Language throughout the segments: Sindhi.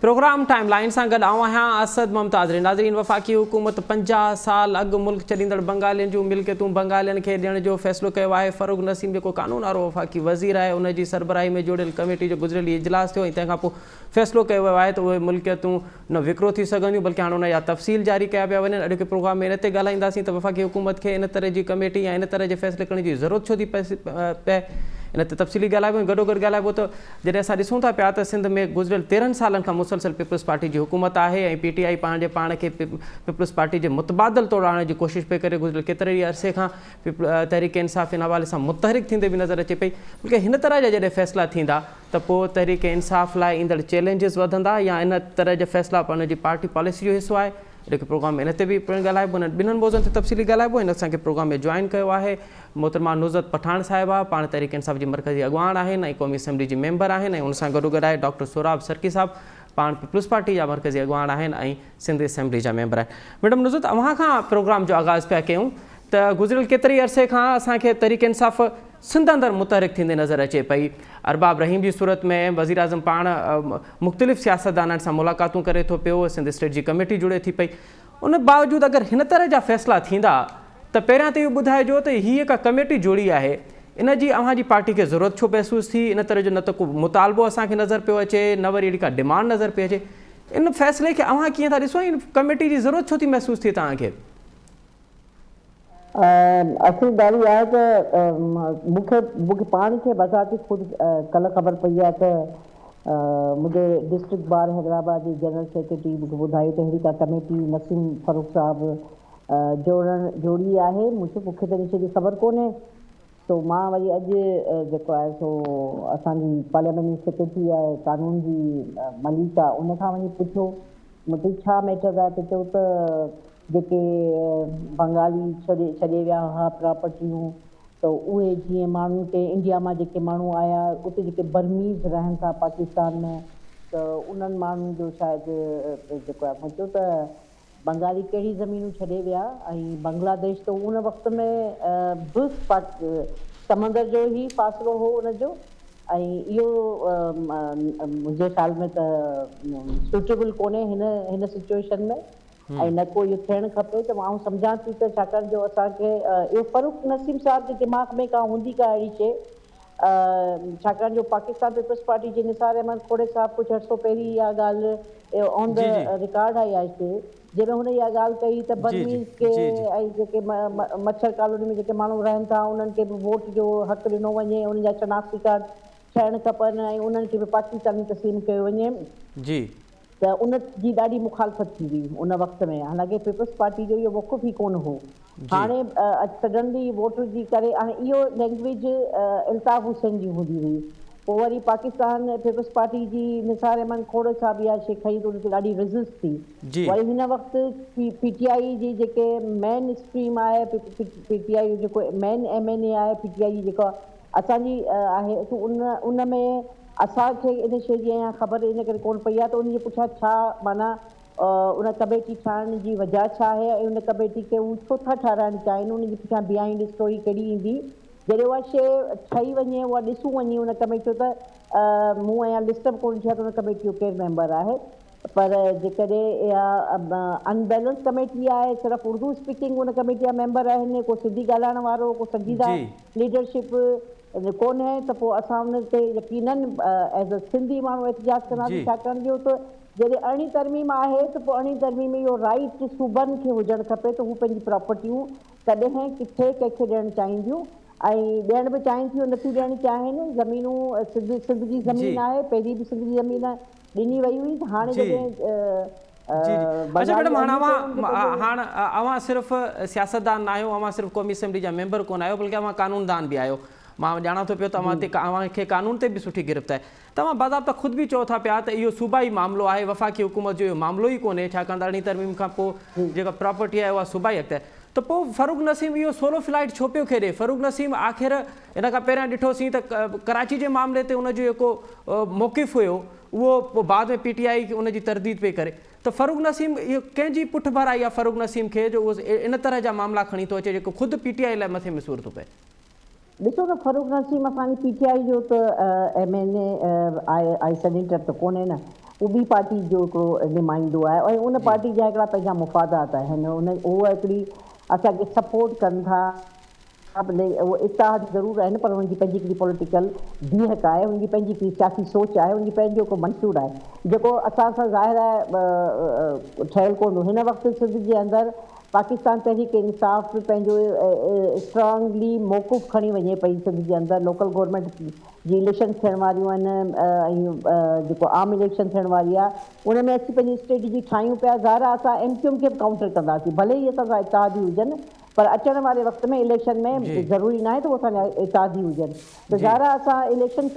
پروگرام ٽائيم لائين سان گڏ آئون آهيان اسد ممتاز رند. ناظرين وفاقي حڪومت 50 سال اڳ ملڪ ڇڏيندڙ بنگالين جون ملڪيتون بنگالين کي ڏيڻ جو فيصلو ڪيو آهي. فرخ نسيم جيڪو قانون وارو وفاقي وزير آهي ان جي سربراهي ۾ جوڙيل ڪميٽي جو گذريل ڏينهن اجلاس ٿيو ۽ تنهن کان پوء فيصلو ڪيو ويو آهي ته اهي ملڪيتون نه وڪرو ٿي سگهنديون بلڪه هاڻ ان جا تفصيل جاري ڪيا پيا وڃن. اڄوڪي پروگرام ۾ ان تي ڳالهائينداسين ته وفاقي حڪومت کي ان طرح جي ڪميٽي يا ان طرح جي فيصلي ڪرڻ جي ضرورت ڇو ٿي پئي ان تي تفصيلي ڳالهائبو ۽ گڏوگڏ ڳالهائبو ته جڏهن اسان ڏسون ٿا پيا ته سنڌ ۾ گذريل 13 سالن کان مسلسل پيپلز پارٽي جي حڪومت آهي ۽ پي ٽي آء پنهنجي پاڻ کي پيپلز پارٽي جي متبادل طور آڻڻ جي ڪوشش پئي ڪري گذريل ڪيتري ئي عرصي کان تحريڪ انصاف ان حوالي سان متحرڪ ٿيندي به نظر اچي پئي بلڪه هن طرح جا جڏهن فيصلا ٿيندا ته پوء تحريڪ انصاف لاء ايندڙ چئلينجز وڌندا يا ان طرح جا فيصلا ان جي پارٽي پاليسي جو حصو آهي اڄوڪي پروگرام ۾ ان تي به پڻ ڳالهائبو انهن ٻنهن موضوعن تي تفصيلي ڳالهائبو ۽ اسان کي پروگرام ۾ جوائن ڪيو آهي محترمه نزهت پٺاڻ صاحبه پاڻ تحريڪ انصاف جي مرڪزي اڳواڻ آهن ۽ قومي اسيمبلي جي ميمبر آهن ۽ ان سان گڏوگڏ آهي ڊاڪٽر سهراب سرڪي صاحب پاڻ پيپلز پارٽي جا مرڪزي اڳواڻ آهن ۽ سنڌ اسيمبلي جا ميمبر آهن. ميڊم نزهت اوهان کان پروگرام جو آغاز پيا ڪيون ته گذريل ڪيتري عرصي کان اسان کي تحريڪ انصاف سنڌ اندر متحرڪ ٿيندي نظر اچي پئي ارباب رحيم جي صورت ۾ وزيراعظم پاڻ مختلف سياستدانن سان ملاقاتون ڪري ٿو پيو سنڌ اسٽيٽ جي ڪميٽي جڙي ٿي پئي ان باوجود اگر هن طرح جا فيصلا ٿيندا ته پهريان ته اهو ٻڌائجو ته هيء ڪا ڪميٽي جوڙي آهي ان جي اوهان جي پارٽي کي ضرورت ڇو محسوس ٿي ان طرح جو نه ته ڪو مطالبو اسان کي نظر پيو اچي نه وري اهڙي ڪا ڊمانڊ نظر پئي اچي ان فيصلي کي اوهان ڪيئن ٿا ڏسو ۽ ان ڪميٽي جي ضرورت ڇو ٿي محسوس ٿئي توهان کي؟ اصل ڳالهه اها آهي ته مون کي مون کي پاڻ کي بذات خود ڪلهه خبر پئي آهي ته منهنجي ڊسٽرڪٽ بار حيدرآباد جي جنرل سيڪريٽري مون کي ٻڌايو ته اهڙي ڪا ڪميٽي نسيم فرخ صاحب جوڙڻ جوڙي آهي مون چيو مون کي ته ان شيء جي خبر ڪونهي سو مان وري اڄ جيڪو آهي سو اسان جي پارليامينٽري سيڪريٽري آهي قانون جي مليڪا ان کان وڃي پڇيو مون چيو ڇا ميٽر آهي ته چيو ته جيڪي بنگالي ڇڏي ڇڏي ويا هئا پراپرٽيون ته اهي جيئن ماڻهن کي انڊيا مان جيڪي ماڻهو آيا اتي جيڪي برميز رهن ٿا پاڪستان ۾ ته انهن ماڻهن جو شايد جيڪو آهي مون چيو ته بنگالي ڪهڙي زمينون ڇڏي ويا ۽ بنگلاديش ته ان وقت ۾ به سمندر جو ئي فاصلو هو ان جو ۽ اهو منهنجي خيال ۾ ته سوٽيبل ڪونهي هن هن سچوئيشن ۾ ۽ نه ڪو اهو ٿيڻ کپي ته آئون سمجهان ٿي ته ڇاڪاڻ جو اسان کي اهو فرخ نسيم صاحب جي دماغ ۾ ڪا هوندي ڪا اهڙي شيء ڇاڪاڻ جو پاڪستان پيپلز پارٽي جي نثار احمد کوڙي صاحب ڪجهه عرصو پهرين اها ڳالهه آن the record آئي آهي شيء جنهن ۾ هن اها ڳالهه ڪئي ته برميز کي ۽ جيڪي مڇر ڪالوني ۾ جيڪي ماڻهو رهن ٿا انهن کي به ووٽ جو حق ڏنو وڃي انهن جا شناختي ڪارڊ ٺهڻ کپن ۽ انهن کي به پاڪستاني تسليم ڪيو وڃي. ته ان جي ڏاڍي مخالفت ٿي هئي ان وقت ۾ حالانڪه پيپلز پارٽي جو اهو موقف ئي ڪونه هو هاڻي سڊنلي ووٽ جي ڪري هاڻي اهو لينگويج الطاف حسين جي هوندي هئي پوء وري پاڪستان پيپلز پارٽي جي نثار احمد کوڙو صاحب اها شي کنئي ته ان تي ڏاڍي ريزسٽ ٿي وري هن وقت پي ٽي آء جي جيڪي مين اسٽريم آهي پي ٽي آء جو جيڪو مين ايم اين اي آهي پي ٽي آء جي جيڪا اسان جي آهي ته ان ان ۾ اسان کي ان شيء جي اڃا خبر ان ڪري ڪونه پئي آهي ته ان جي پٺيان ڇا معنيٰ ان ڪميٽي ٺاهڻ جي وجهه ڇا آهي ۽ ان ڪميٽي کي هو ڇو ٿا ٺاهرائڻ چاهين ان جي پٺيان بيهائينڊ اسٽوري ڪهڙي ايندي جڏهن اها شيء ٺهي وڃي اها ڏسون وڃي ان ڪميٽي جو ته مون اڃا لسٽ به ڪونه ڏٺي آهي ته ان ڪميٽي جو ڪير ميمبر آهي پر جيڪڏهن اها ان بيلنس ڪميٽي آهي صرف اردو اسپيڪنگ ان ڪميٽي جا ميمبر آهن ڪو سنڌي ڳالهائڻ وارو ڪو سنجيده ليڊرشپ ڪونهي ته پوء اسان ان تي يقينن ايز ا سنڌي ماڻهو احتجاج ڪنداسين ڇاڪاڻ جو ته جڏهن ارڙهين ترميم آهي ته پوء ارڙهين ترميم ۾ اهو رائيٽ صوبن کي هجڻ کپي ته هو پنهنجي پراپرٽيون ڪڏهن ڪٿي ڪنهن کي ڏيڻ چاهينديون ۽ ڏيڻ به چاهين ٿيون نٿيون ڏيڻ چاهين زمينون سنڌ سنڌ جي زمين آهي پهرين به سنڌ جي زمين ڏني وئي هئي ته هاڻي جڏهن جي جي اڇا ميڊم هاڻ اوهان هاڻ اوهان صرف سياستدان نه آهيو اوهان صرف قومي اسيمبلي جا ميمبر ڪونه آهيو بلڪه اوهان قانوندان به آهيو مان ڄاڻان ٿو پيو ته اوهان تي اوهان کي قانون تي به سٺي گرفت آهي ته اوهان باضابطه خود به چئو ٿا پيا ته اهو صوبائي معاملو آهي وفاقي حڪومت جو اهو معاملو ئي ڪونهي ڇاڪاڻ ته ارڙهين ترميم کان پوء جيڪا پراپرٽي آهي اها صوبائي حق تي آهي ته پوء فرخ نسيم اهو سولو فلائيٽ ڇو پيو کيڏي فرخ نسيم آخر ان کان پهريان ڏٺوسين ته ڪراچي جي معاملي تي ان جو جيڪو موقف هيو اهو پوء بعد ۾ پي ٽي آء ان جي ترديد پئي ڪري ته فرخ نسيم اهو ڪنهن جي پٺڀرائي آهي فرخ نسيم کي جو اهو ان طرح جا معاملا کڻي ٿو اچي جيڪو خود پي ٽي آء لاء مٿي ۾ سور ٿو پئي. ڏسو ته فرخ نسيم اسان جي پي ٽي آء جو ته ايم اين اي آهي سينيٽر ته ڪونهي نه. هو ٻي پارٽي جو هڪڙو نمائندو آهي ۽ ان پارٽي جا هڪڙا پنهنجا مفادات آهن ان هو هڪڙي اسان کي سپورٽ ڪن ٿا ڀلي اهو اتحاد ضرور آهن پر انهن جي پنهنجي هڪڙي پوليٽيڪل بيهڪ آهي انهن جي پنهنجي هڪڙي سياسي سوچ آهي انهن جي پنهنجو هڪ منشور آهي جيڪو اسان سان ظاهر آهي ٺهيل ڪونه هن وقت سنڌ جي اندر پاڪستان تحريڪ انصاف به پنهنجو اسٽرانگلي موقف کڻي وڃي پئي سنڌ جي اندر لوڪل گورنمينٽ جي اليڪشن ٿيڻ واريون آهن ۽ جيڪو عام اليڪشن ٿيڻ واري آهي ان ۾ اسين پنهنجي اسٽريٽجي ٺاهيون پيا ظاهر آهي اسان ايم ڪيو ايم کي به ڪائونٽر ڪنداسين ڀلي ئي اسان سان اتحادي هجن پر اچڻ واري وقت ۾ اليڪشن ۾ ضروري ناهي ته هو اسان جا اتحادي هجن ته ظاهر آهي اسان اليڪشن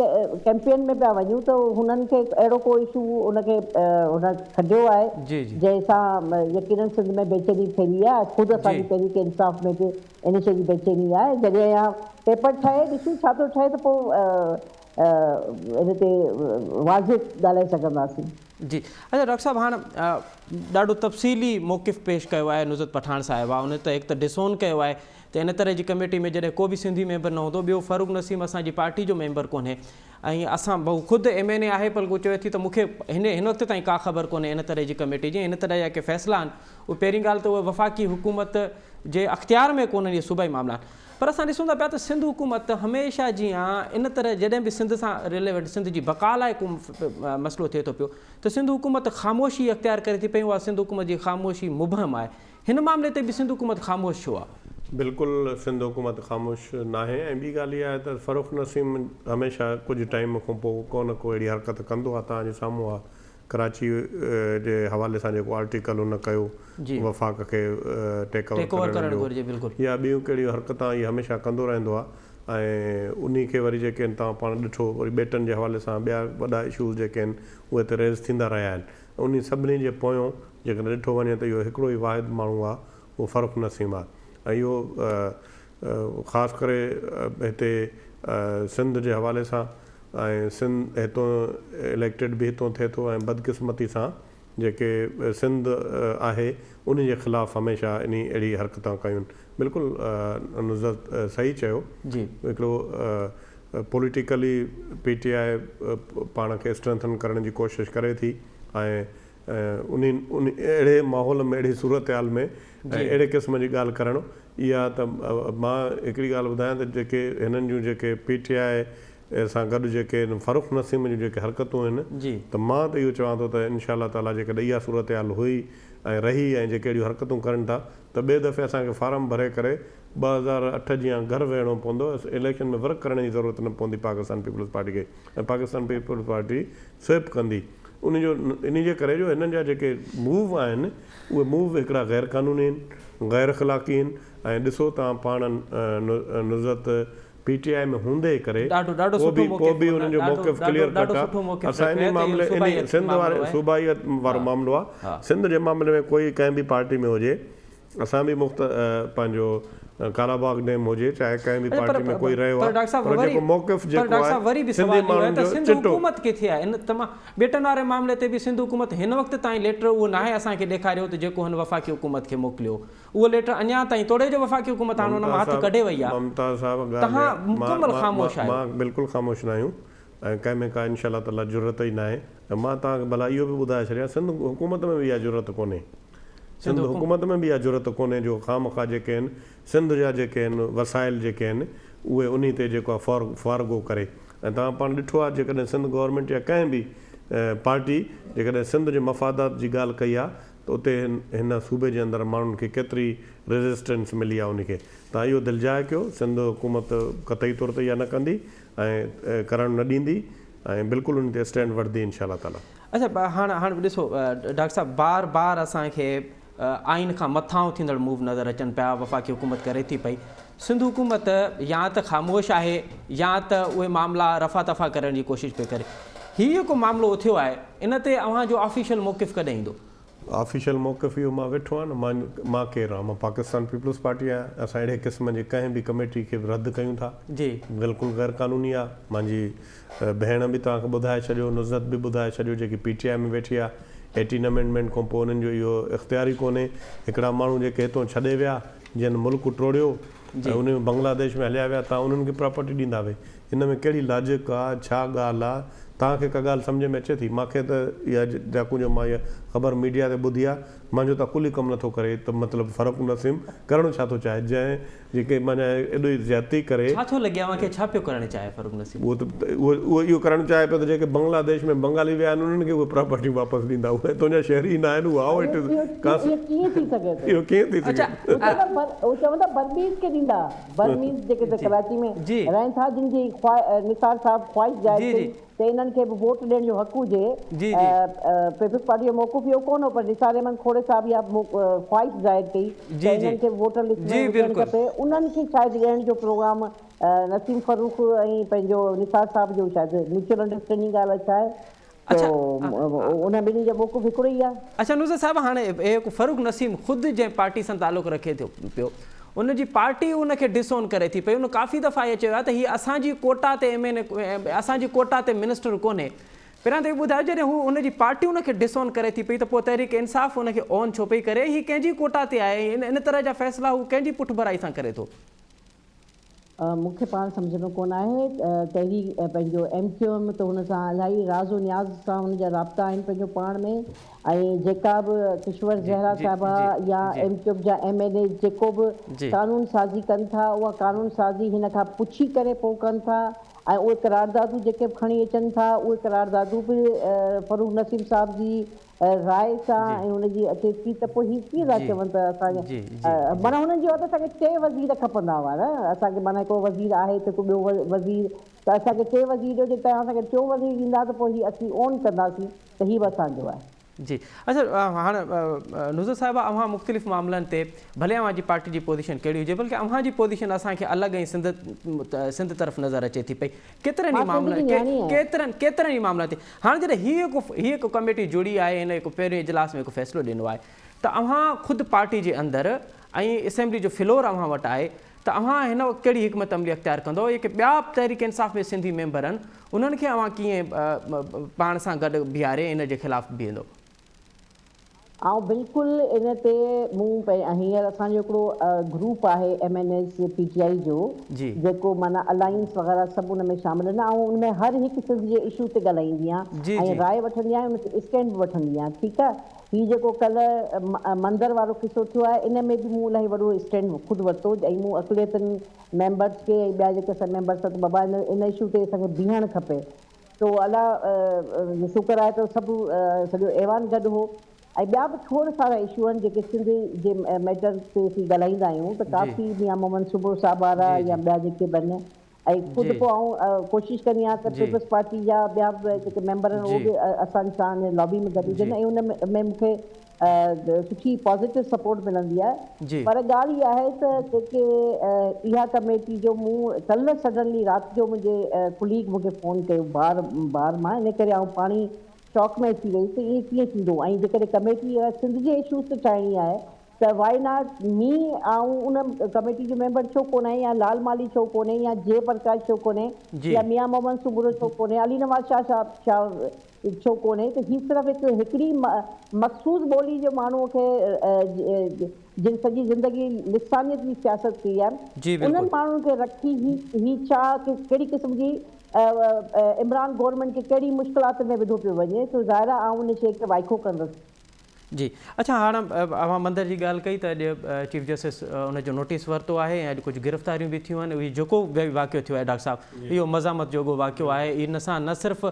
ڪيمپين ۾ پيا وڃون ته هنن کي اهڙو ڪو اشو ان کي هن کڍيو آهي جنهن سان يقينن سنڌ ۾ بيچيني ڦهلي آهي خود اسان جي تحريڪ انصاف ۾ به ان شيء جي بيچيني آهي جڏهن اها پيپر ٺهي ڏسون ڇا ٿو ٺهي ته پوء ان تي واضح ڳالهائي سگهنداسين. جي اچا ڊاڪٽر صاحب هاڻ ڏاڍو تفصيلي موقف پيش ڪيو آهي نزهت پٺاڻ صاحبه ان ته هڪ ته ڊسون ڪيو آهي ته ان طرح جي ڪميٽي ۾ جڏهن ڪو به سنڌي ميمبر نه هوندو ٻيو فاروق نسيم اسان جي پارٽي جو ميمبر ڪونهي ۽ اسان هو خود ايم اين اي آهي پر هو چوي ٿي ته مون کي هن هن وقت تائين ڪا خبر ڪونهي ان طرح جي ڪميٽي جي ان طرح جا ڪي فيصلا آهن اهي پهرين ڳالهه ته اهي وفاقي حڪومت جي اختيار ۾ ڪونهن اهي صوبائي معاملا آهن پر اسان ڏسون ٿا پيا ته سنڌ حڪومت هميشه جيان ان طرح جڏهن به سنڌ سان ريليونٽ سنڌ جي بقا لاء ڪو مسئلو ٿئي ٿو پيو ته سنڌ حڪومت خاموشي اختيار ڪري ٿي پئي اها سنڌ حڪومت جي خاموشي مبهم آهي هن معاملي تي به سنڌ حڪومت خاموش ڇو آهي؟ بلڪل سنڌ حڪومت خاموش ناهي ۽ ٻي ڳالهه اها آهي ته فرخ نسيم هميشه ڪجهه ٽائيم کان پوء ڪو نه ڪو اهڙي حرڪت ڪندو آهي توهان جي سامهون آهي ڪراچي جي حوالي سان جيڪو آرٽيڪل هن ڪيو وفاق کي ٽيڪ اوور ڪرڻ جو يا ٻيون ڪهڙيون حرڪتان اهي هميشه ڪندو رهندو آهي ۽ انهي کي وري جيڪي آهن توهان پاڻ ڏٺو وري ٻيٽن جي حوالي سان ٻيا وڏا اشوز جيڪي آهن اهي ته ريز ٿيندا رهيا آهن انهي سڀني جي پويون جيڪڏهن ڏٺو وڃي ته اهو هڪڙو ئي واحد ماڻهو آهي اهو فرخ نسيم آهي ۽ اهو خاص ڪري هتي سنڌ جي حوالي سان ۽ سنڌ هتون اليڪٽيڊ به هتون ٿئي ٿو ۽ بدقسمتي سان جيڪي سنڌ آهي انهي جي خلاف هميشه انهي اهڙي حرڪتان ڪيون بلڪل نزهت صحيح چيو هڪڙو پوليٽيڪلي پي ٽي آء پاڻ کي اسٽرينٿن ڪرڻ جي ڪوشش ڪري ٿي ۽ انهي اهڙي ماحول ۾ اهڙي صورتحال ۾ ۽ اهڙي قسم جي ڳالهه ڪرڻ اها ته مان هڪڙي ڳالهه ٻڌايان ته جيڪي هنن جون جيڪي پي ٽي آء سان گڏ جيڪي هن فرخ نسيم جون جيڪي حرڪتون آهن ته مان ته اهو چوان ٿو ته انشاء الله تعاليٰ جيڪڏهن اها صورتحال هئي ۽ رهي ۽ جيڪي اهڙيون حرڪتون ڪرن ٿا ته ٻئي دفعي اسان کي فارم ڀري ڪري 2008 جيان گهر ويهڻو پوندو اليڪشن ۾ ورڪ ڪرڻ جي ضرورت نه پوندي پاڪستان پيپلز پارٽي کي ۽ پاڪستان پيپلز پارٽي سوئپ ڪندي ان جو انهي جي ڪري جو هنن جا جيڪي موو آهن اهي موو هڪڙا غير قانوني آهن غير اخلاقي آهن ۽ ڏسو توهان پاڻ نزهت پي ٽي آء ۾ هوندي ڪري پوء به پوء به انهن جو موقف ڪليئر ڪٽ آهي اسان انهي معاملي انهي سنڌ واري صوبائيت وارو معاملو آهي سنڌ جي معاملي ۾ ڪوئي ڪنهن به پارٽي ۾ هجي اسان به مخت پنهنجو ڪالاباغ ڊيم هجي چاهي ڪنهن به پارٽي ۾ ڪوئي رهيو آهي پر جيڪو موقف جيڪو آهي سنڌي ماڻهن جو سنڌ حڪومت ڪٿي آهي ان تمام ٻيٽن واري معاملي تي به سنڌ حڪومت هن وقت تائين ليٽر اهو ناهي اسان کي ڏيکاريو ته جيڪو هن وفاقي حڪومت کي موڪليو اهو ليٽر اڃا تائين توڙي جو وفاقي حڪومت هاڻ ان مان هٿ ڪڍي وئي آهي ممتاز صاحب تهان مڪمل خاموش آهيو. مان بلڪل خاموش ناهيون ۽ ڪنهن ۾ ڪا انشاء الله تعالي جرئت ئي ناهي ۽ مان توهان کي ڀلا اهو به ٻڌائي ڇڏيان سنڌ حڪومت ۾ به اها جرئت ڪونهي سنڌ حڪومت ۾ به اها جرئت ڪونهي جو خوامخواه جيڪي آهن سنڌ جا جيڪي آهن وسائل جيڪي آهن اهي انهي تي جيڪو آهي فارغو ڪري ۽ توهان پاڻ ڏٺو آهي جيڪڏهن سنڌ گورنمينٽ يا ڪنهن به پارٽي جيڪڏهن سنڌ جي مفادات جي ڳالهه ڪئي آهي ته اتي هن صوبي جي اندر ماڻهن کي ڪيتري ريزسٽنس ملي آهي انهي کي توهان اهو دلجاء ڪيو سنڌ حڪومت قطعي طور تي اها نه ڪندي ۽ ڪرڻ نه ڏيندي ۽ بلڪل ان تي اسٽينڊ وٺندي انشاء الله تعالي. اڇا هاڻ هاڻ ڏسو ڊاڪٽر صاحب بار بار اسان کي آئين کان مٿانهون ٿيندڙ موو نظر اچن پيا وفاقي حڪومت ڪري ٿي پئي سنڌ حڪومت يا ته خاموش آهي يا ته اهي معاملا رفع دفع ڪرڻ جي ڪوشش پئي ڪري هي جيڪو معاملو اٿيو آهي ان تي اوهان جو آفيشل موقف ڪڏهن ايندو؟ آفيشل موقف اهو مان ويٺو آهيان نه مان مان ڪير آهيان مان پاڪستان پيپلز پارٽي آهيان اسان اهڙي قسم جي ڪنهن به ڪميٽي کي به رد ڪيون ٿا بلڪل غير قانوني آهي مانجي ڀيڻ به توهان کي ٻڌائي ڇڏيو نزهت به ٻڌائي ڇڏيو جيڪي پي ٽي آء ۾ ويٺي آهي ايٽين امينڊمينٽ کان پوء انهن جو اهو اختيار ئي ڪونهي هڪڙا ماڻهو جيڪي هتون ڇڏي ويا جن ملڪ ٽوڙيو ۽ انهي ۾ بنگلاديش ۾ هليا ويا توهان انهن کي پراپرٽي ڏيندا وي ان ۾ ڪهڙي لاجڪ آ ڇا ڳالهه آ. توهان کي ڪا ڳالهه سمجهه ۾ اچي ٿي؟ مان کي ته اها جاڪون جو مان اها خبر ميڊيا تي ٻڌي آهي، مانجو ته عقل ئي ڪم نٿو ڪري ته مطلب فرخ نسيم ڪرڻ ڇا ٿو چاهي جنهن جيڪي معنيٰ ايڏو زيادتي ڪري. ڇا ٿو لڳي اوهان کي ڇا پيو ڪرڻ چاهي فرخ نسيم؟ اهو ته اهو اهو ڪرڻ چاهي پيو ته جيڪي بنگلاديش ۾ بنگالي ويا آهن انهن کي اهي پراپرٽيون واپس ڏيندا اهي تنهنجا شهري ئي نه آهن اهو هائو it is اهو ڪيئن ٿي سگهي ٿو؟ اهو ڪيئن ٿي سگهي ٿو؟ هو چوندا برميز کي ڏيندا برميز جيڪي ڪراچي ۾ رهن ٿا جن جي نثار صاحب خواهش ظاهر ڪئي ته انهن کي به ووٽ ڏيڻ جو حق هجي. پيپلز پارٽي جو موقف اهو ڪونه هو پر نثار احمد کوڙي صاحب اها خواهش ظاهر ڪئي ته انهن کي به ووٽر لسٽ ۾ هجڻ کپي. انهن کي شايد ڏيڻ جو پروگرام نسيم فرخ ۽ پنهنجو نثار صاحب جو شايد ميوچل انڊرسٽينڊنگ ڳالهه آهي ڇا آهي سو انهن ٻنهي جو موقف هڪڙو ئي آهي. اڇا نوزه صاحب هاڻي هي فرخ نسيم خود جنهن پارٽي سان تعلق رکي ٿو پيو ان جي پارٽي ان کي ڊس اون ڪري ٿي پئي ان ڪافي دفعا اهي چيو آهي ته هي اسان جي ڪوٽا تي ايم اين اي اسان جي ڪوٽا تي منسٽر ڪونهي پهريان ته اهو ٻڌايو جڏهن هو ان جي پارٽي ان کي ڊس اون ڪري ٿي پئي ته پوء تحريڪ انصاف ان کي اون ڇو پئي ڪري هي ڪنهن جي ڪوٽا تي آهي ان طرح جا فيصلا هو ڪنهن جي پٺڀرائي سان ڪري ٿو. مون کي پاڻ سمجهه ۾ ڪونه آهي تحريڪ پنهنجو ايم ڪيو ايم ته هن سان الاهي راز و نياز سان هن جا رابطا آهن پنهنجو پاڻ ۾ ۽ جيڪا به ڪشور زهرا صاحبه يا ايم ڪيو ايم جا ايم اين ايز جيڪو به قانون سازي ڪن ٿا اها قانون سازي هن کان پڇي ڪري پوء ڪن ٿا ۽ اهي قراردادون جيڪي به کڻي اچن ٿا اهي قراردادون به فروغ نسيم صاحب جي راء سان ۽ هن جي اچي ٿي ته پوء هي ڪيئن ٿا چون ته اسان کي معنيٰ هنن چيو ته اسان کي ٽي وزير کپندا هئا نه اسان کي معنيٰ هڪڙو وزير آهي ته هڪ ٻيو وزير ته اسان کي ٽي وزير ڏيو جي توهان اسان کي ٽيون وزير ڏيندا ته پوء هي اسين اون ڪنداسين ته هي به اسان جو آهي. جي اڇا هاڻ نظر صاحبه اوهان مختلف معاملن تي ڀلي اوهان جي پارٽي جي پوزيشن ڪهڙي هجي بلڪه اوهان جي پوزيشن اسان کي الڳ ۽ سنڌ سنڌ طرف نظر اچي ٿي پئي ڪيترن ئي مان سنڌ معاملن جي نياڻي آهيان. ڪيترن ڪيترن ئي معاملن تي هاڻي جڏهن هي هڪ هي هڪ ڪميٽي جڙي آهي هن هڪ پهرين اجلاس ۾ هڪ فيصلو ڏنو آهي ته اوهان خود پارٽي جي اندر ۽ اسيمبلي جو فلور اوهان وٽ آهي ته اوهان هن وقت ڪهڙي حڪمت عملي اختيار ڪندؤ جيڪي ٻيا تحريڪ انصاف ۾ سنڌي ميمبر آهن انهن کي اوهان ڪيئن پاڻ سان گڏ بيهاري ان جي خلاف بيهندؤ. آئون بلڪل ان تي مون هينئر اسان جو هڪڙو گروپ آهي M N As P T I جو جيڪو معنيٰ الائنس وغيره سڀ ان ۾ شامل آهن آئون ان ۾ هر هڪ سنڌ جي اشو تي ڳالهائيندي آهيان ۽ راء وٺندي آهيان ان تي اسٽينڊ به وٺندي آهيان ٺيڪ آهي هي جيڪو ڪلهه مندر وارو قصو ٿيو آهي ان ۾ به مون الاهي وڏو اسٽينڊ خود ورتو ۽ مون اقليتن ميمبرس کي ۽ ٻيا جيڪي اسان ميمبرس ته بابا ان اشو تي اسان کي بيهڻ کپي سو الله جو شڪر آهي ته سڀ سڄو ايوان گڏ هو ۽ ٻيا به کوڙ سارا اشو آهن جيڪي سنڌ جي ميٽر تي اسين ڳالهائيندا آهيون ته ڪافي ميان محمد سومرو صاحب وارا يا ٻيا جيڪي به آهن ۽ خود پوء آئون ڪوشش ڪندي آهيان ته پيپلز پارٽي جا ٻيا به جيڪي ميمبر آهن اهي به اسان سان لابي ۾ گڏ هجن ۽ ان ۾ مون کي سٺي پازيٽو سپورٽ ملندي آهي پر ڳالهه اها آهي ته جيڪي اها ڪميٽي جو مون ڪلهه سڊنلي رات جو منهنجي ڪليگ مون کي فون ڪيو بار بار مان ان ڪري آئون پاڻي شاڪ ۾ اچي ويس ته ائين ڪيئن ٿيندو ۽ جيڪڏهن ڪميٽي اها سنڌ جي اشوز تي ٺاهڻي آهي ته وائي not مي آئون ان ڪميٽي جو ميمبر ڇو ڪونه آهيان يا لال مالهي ڇو ڪونهي يا جي پرڪاش ڇو ڪونهي يا ميان محمد سومرو ڇو ڪونهي علي نواز شاهه صاحب شاهه ڇو ڪونهي ته هي صرف هڪ هڪڙي مخصوص ٻولي جي ماڻهو کي جن سڄي زندگي لسانيت جي سياست ڪئي آهي انهن ماڻهن کي رکي هي هي ڇا ڪهڙي قسم جي عمران گورنمينٽ کي ڪهڙي مشڪلات ۾ وڌو پيو وڃي سو ظاهر آهي آئون ان شيء کي وائکو ڪندس. جي اڇا هاڻ اوهان مندر جي ڳالهه ڪئي ته اڄ چيف جسٽس ان جو نوٽيس ورتو آهي ۽ اڄ ڪجهه گرفتاريون به ٿيون آهن اهي جيڪو به واقعو ٿيو آهي ڊاڪٽر صاحب اهو مزاحمت جوڳو واقعو آهي ان سان نه صرف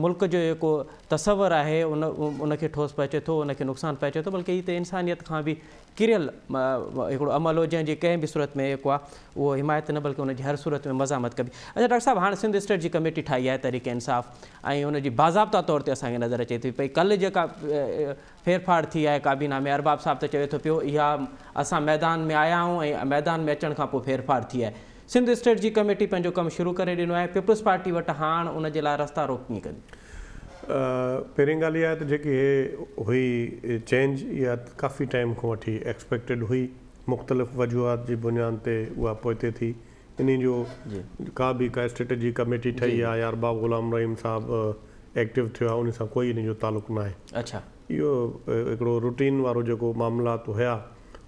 ملڪ جو جيڪو تصور آهي ان ان کي ٺوس پهچي ٿو ان کي نقصان پهچي ٿو بلڪه هي ته انسانيت کان به ڪريل هڪڙو عمل هو جنهن جي ڪنهن به صورت ۾ جيڪو آهي اهو حمايت نه بلڪه ان جي هر صورت ۾ مزاحمت ڪبي اڇا ڊاڪٽر صاحب هاڻ سنڌ اسٽيٽ جي ڪميٽي ٺاهي آهي تحريڪ انصاف ۽ ان جي باضابطا طور تي اسان کي نظر اچي ٿي پئي ڪلهه جيڪا ڦيرڦاڙ ٿي آهي ڪابينا ۾ ارباب صاحب ته چوي ٿو پيو اها اسان ميدان ۾ آيا آهيون ۽ ميدان ۾ اچڻ کان پوء ڦيرڦار ٿي آهي سنڌ اسٽيٽ جي ڪميٽي پنهنجو ڪم شروع ڪري ڏنو آهي پيپلز پارٽي وٽ هاڻ ان جي لاء رستا روڪ ڪيئن ڪندي؟ پهرين ڳالهه اها آهي ته جيڪي هي هئي چينج اها ڪافي ٽائيم کان وٺي ايڪسپيڪٽيڊ هئي مختلف وجوهات جي بنياد تي اها پوئتي ٿي انهي جو ڪا به ڪا اسٽريٽجي ڪميٽي ٺهي آهي يا ارباب غلام رحيم صاحب ايڪٽو ٿيو آهي انهي سان ڪوئي انهي جو تعلق ناهي. اهو هڪڙو روٽين وارو جيڪو معاملات هيا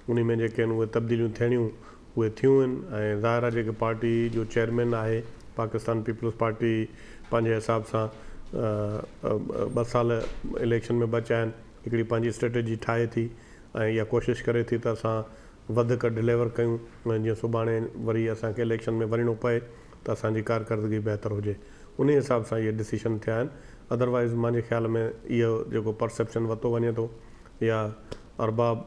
انهي ۾ جيڪي آهن اهي تبديليون ٿيڻيون اهي ٿيون آهن ۽ ظاهر آهي جيڪي پارٽي جو چيئرمين آهي پاڪستان پيپلز پارٽي پنهنجي حساب سان ٻه سال اليڪشن ۾ بچيا آهن هڪڙي پنهنجي اسٽريٽجي ٺاهي ٿي ۽ اها ڪوشش ڪري ٿي ته اسان وڌڪ ڊليور ڪيون ۽ جيئن سڀاڻي وري اسان کي اليڪشن ۾ وڃڻو پئي ته اسان جي ڪارڪردگي بهتر هجي انهي حساب سان اهي ڊسيشن ٿيا آهن ادروائيز مانجي خيال ۾ اهو جيڪو پرسيپشن وتو وڃي ٿو يا ارباب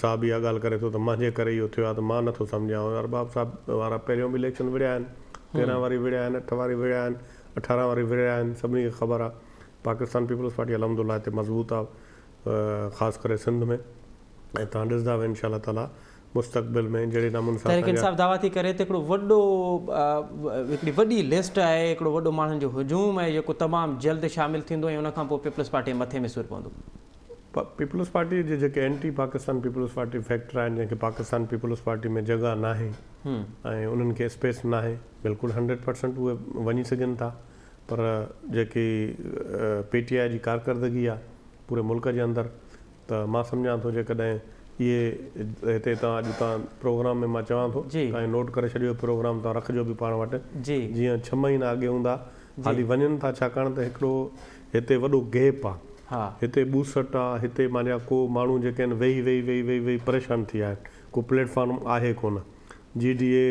صاحب اها ڳالهه ڪري ٿو ته مانجي ڪري اهو ٿيو آهي ته مان نٿو سمجهان ارباب صاحب وارا پهريون به اليڪشن وڙهيا آهن 13 واري وڙهيا آهن 8 واري وڙهيا آهن 18 واري وڙهيا آهن سڀني کي خبر آهي پاڪستان پيپلز پارٽي الحمدلله هتي مضبوط آهي خاص ڪري سنڌ ۾ ۽ توهان ڏسندا به انشاء الله تعالي مستقبل ۾ جهڙي نموني سان تحريڪ اسان جا. انصاف دعويٰ ٿي ڪري ته هڪڙو وڏو هڪڙي وڏي لسٽ آهي هڪڙو وڏو ماڻهن جو هجوم آهي جيڪو تمام جلد شامل ٿيندو ۽ ان کان پوء پيپلز پارٽي جي مٿي ۾ سور پوندو. پيپلز پارٽي جي جيڪي anti Pakistan peoples party factor آهن جنهن کي پاڪستان پيپلز پارٽي ۾ جڳهه ناهي ۽ انهن کي اسپيس ناهي بلڪل هنڊريڊ پرسنٽ اهي وڃي سگهن ٿا پر جيڪي پي ٽي آء جي ڪارڪردگي آهي پوري ملڪ جي اندر ته مان سمجهان ٿو جيڪڏهن اهي هتي تان اڄ تان پروگرام ۾ مان چوان ٿو تان نوٽ ڪري ڇڏيو پروگرام تان رکجو به پاڻ وٽ جيئن ڇهه مهينا اڳي هوندا حالي وڃن ٿا ڇاڪاڻ ته هڪڙو هتي وڏو گيپ آ هتي ٻوسٽ آ هتي معنيٰ ڪو ماڻهو جيڪي آهن ويهي ويهي ويهي ويهي ويهي پريشان ٿي ويا آهن ڪو پليٽ فارم آهي ڪونه جي ڊي اي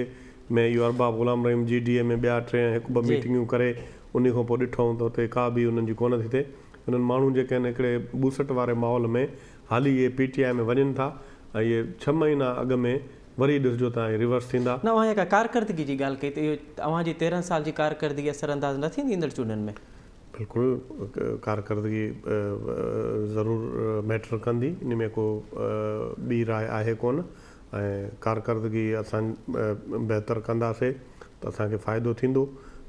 ۾ اهو ارباب غلام رحيم جي ڊي اي ۾ ٻيا ٽي هڪ ٻه ميٽنگيون ڪري انهي کان پوء ڏٺو ته اتي ڪا به انهن جي ڪونه ٿي ٿئي انهن ماڻهو جيڪي آهن هڪڙي ٻوسٽ واري ماحول ۾ حالي اهي پي ٽي آء ۾ وڃن ٿا ۽ اهي ڇهه مهينا اڳ ۾ وري ڏسجو ته اهي ريورس ٿيندا. نه اوهان جيڪا ڪارڪردگي جي ڳالهه ڪئي ته اهو اوهان جي 13 سال جي ڪارڪردگي اثر انداز نه ٿيندي ايندڙ چونڊن ۾؟ بلڪل ڪارڪردگي ضرور ميٽر ڪندي ان ۾ ڪو ٻي راء آهي ڪونه ۽ ڪارڪردگي اسان بهتر ڪنداسي ته اسان کي فائدو ٿيندو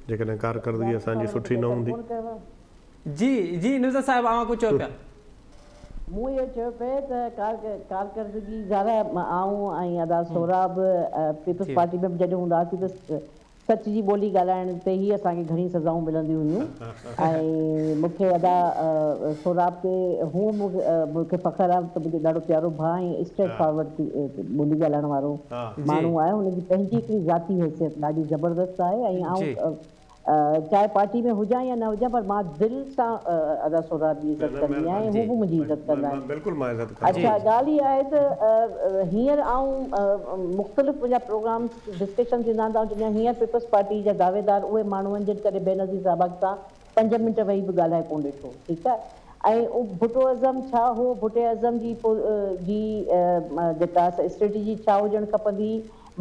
جيڪڏهن ڪارڪردگي اسان جي سٺي نه هوندي. جي جي نوزت صاحب اوهان ڪجهه چئو پيا. مون اهو چيو پئي ته ڪارڪردگي ظاهر آهي آئون ۽ ادا سهراب پيپلز پارٽي ۾ به جڏهن هوندا هئاسين ته سچ جي ٻولي ڳالهائڻ تي ئي اسان کي گهڻي سزائون ملنديون هيون ۽ مون کي ادا سهراب تي هونء مون کي فخر آهي ته منهنجو ڏاڍو پيارو ڀاء ۽ اسٽريٽ فارورڊ ٻولي ڳالهائڻ وارو ماڻهو آهي هن جي پنهنجي هڪڙي ذاتي حيثيت ڏاڍي زبردست آهي ۽ آئون چاهي پارٽي ۾ هجان يا نه هجان پر مان دل سان ادا سهراب جي عزت ڪندي آهيان ۽ هو به منهنجي عزت ڪندا آهن. اڇا ڳالهه اها آهي ته هينئر آئون مختلف منهنجا پروگرامس ڊسڪشن ٿيندا آهن ته آئون چوندي آهيان هينئر پيپلز پارٽي جا دعويدار اهي ماڻهو آهن جن ڪڏهن بينظير صاحبه سان پنج منٽ ويهي به ڳالهائي ڪونه ڏٺو ٺيڪ آهي ۽ ڀٽو ازم ڇا هو ڀٽي ازم جي جي جيڪا اسٽريٽجي ڇا هجڻ کپندي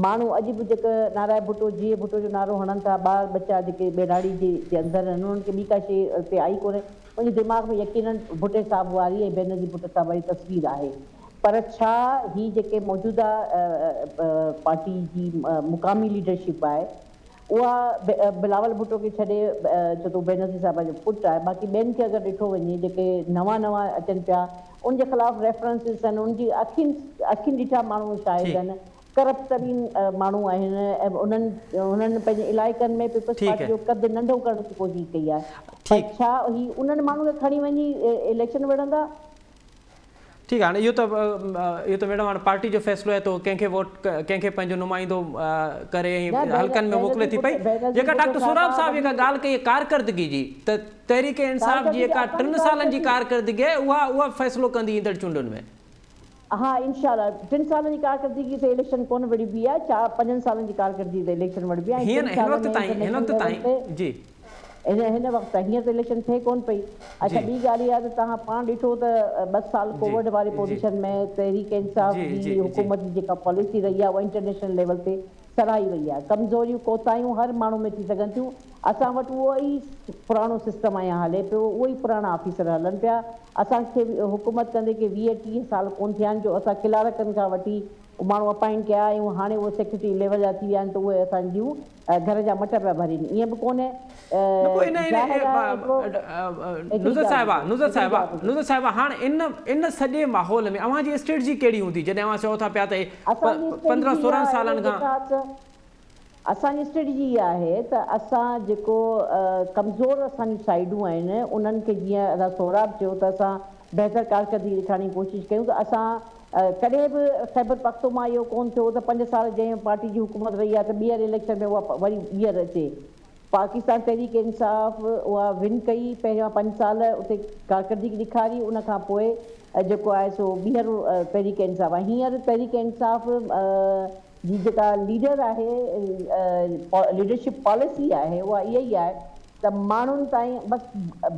ماڻهو اڄ به جيڪي نعرائي ڀٽو جيئي ڀٽو جو نعرو هڻن ٿا، ٻار ٻچا جيڪي ٻهراڙي جي جي اندر آهن انهن کي ٻي ڪا شيء اتي آئي ڪونهي، انهن جي دماغ ۾ يقينن ڀٽي صاحب واري ۽ بينظير ڀٽو صاحب واري تصوير آهي پر ڇا هي جيڪي موجوده پارٽي جي مقامي ليڊرشپ آهي اها بلاول ڀٽو کي ڇڏي ڇو ته هو بينظير صاحبه جو پٽ آهي باقي ٻين کي اگر ڏٺو وڃي جيڪي نوان نوان اچن پيا ان جي خلاف ريفرنسز آهن ان جي اکين اکين ڏٺا ماڻهو شاهد آهن ڪرپٽ ترين ماڻهو آهن ۽ انهن انهن پنهنجي علائقن ۾ پيپلز پارٽي جو قد ننڍو ڪرڻ جي ڪوشش ڪئي آهي پر ڇا هي انهن ماڻهن کي کڻي وڃي اليڪشن وڙهندا؟ ٺيڪ آهي هاڻي اهو ته اهو ته ميڊم هاڻي پارٽي جو فيصلو آهي ته ڪنهن کي ووٽ ڪنهن کي پنهنجو نمائندو ڪري ۽ حلقن ۾ موڪلي ٿي پئي جيڪا ڊاڪٽر سهراب صاحب جيڪا ڳالهه ڪئي ڪارڪردگي جي ته تحريڪ انصاف جي جيڪا ٽن سالن جي ڪارڪردگي آهي اها اها فيصلو ڪندي ايندڙ چونڊن ۾. ها انشاء الله ٽن سالن جي ڪارڪردگي تي اليڪشن ڪونه وڙهبي آهي چار پنجن سالن جي ڪارڪردگي تي اليڪشن وڙهبي آهي ۽ ٽن سالن ۾ انٽرنيشنل ليول تي هن وقت تائين هينئر ته اليڪشن ٿئي ڪونه پئي اڇا ٻي ڳالهه اها ته توهان پاڻ ڏٺو ته ٻه سال ڪووڊ واري پوزيشن ۾ تحريڪ انصاف جي حڪومت جي جيڪا پاليسي رهي آهي اها انٽرنيشنل ليول تي سراهي وئي آهي ڪمزوريون ڪوتاهيون هر ماڻهو ۾ ٿي سگهن ٿيون اسان وٽ اهو ئي پراڻو سسٽم اڃا هلي پيو اهو ئي پراڻا آفيسر هلن پيا اسان کي حڪومت ڪندي ڪي 20 30 سال ڪونه ٿيا آهن جو اسان ڪلارڪن کان وٺي ماڻهو اپائنٽ ڪيا ۽ هاڻي اهي سيڪريٽري ليول جا ٿي ويا آهن ته اهي اسان جون گهر جا مٽ پيا ڀرين ائين به ڪونهي نه پوء ان ظاهر آهي هڪڙو هڪڙي نظر ڳالهه صاحبه ٻڌو نظر هڪڙي صاحبه ڳالهه ٻڌو نظر صاحبه هاڻ ان ان سڄي ماحول ۾ اوهان جي اسٽريٽجي ڪهڙي هوندي جڏهن اوهان چئو ٿا پيا ته اسان جي 15 اسٽريٽجي 16 اها آهي سالن کان جيڪا اسان جي اسٽريٽجي اها آهي ته اسان جيڪو ڪمزور اسان جون سائيڊون آهن انهن کي جيئن ادا سهراب چيو ته اسان بهتر ڪارڪردگي ڏيکارڻ جي ڪوشش ڪيون ته اسان ڪڏهن به خيبر پختو مان اهو ڪونه ٿيو ته پنج سال جنهن پارٽي جي حڪومت رهي آهي ته ٻيهر اليڪشن ۾ اها وري ٻيهر اچي. پاڪستان تحريڪ انصاف اها ون ڪئي پهريان پنج سال اتي ڪارڪردگي ڏيکاري ان کان پوء جيڪو آهي سو ٻيهر تحريڪ انصاف ۽ هينئر تحريڪ انصاف جي جيڪا ليڊر آهي ليڊرشپ پاليسي آهي اها اها ئي آهي ته ماڻهن تائين بس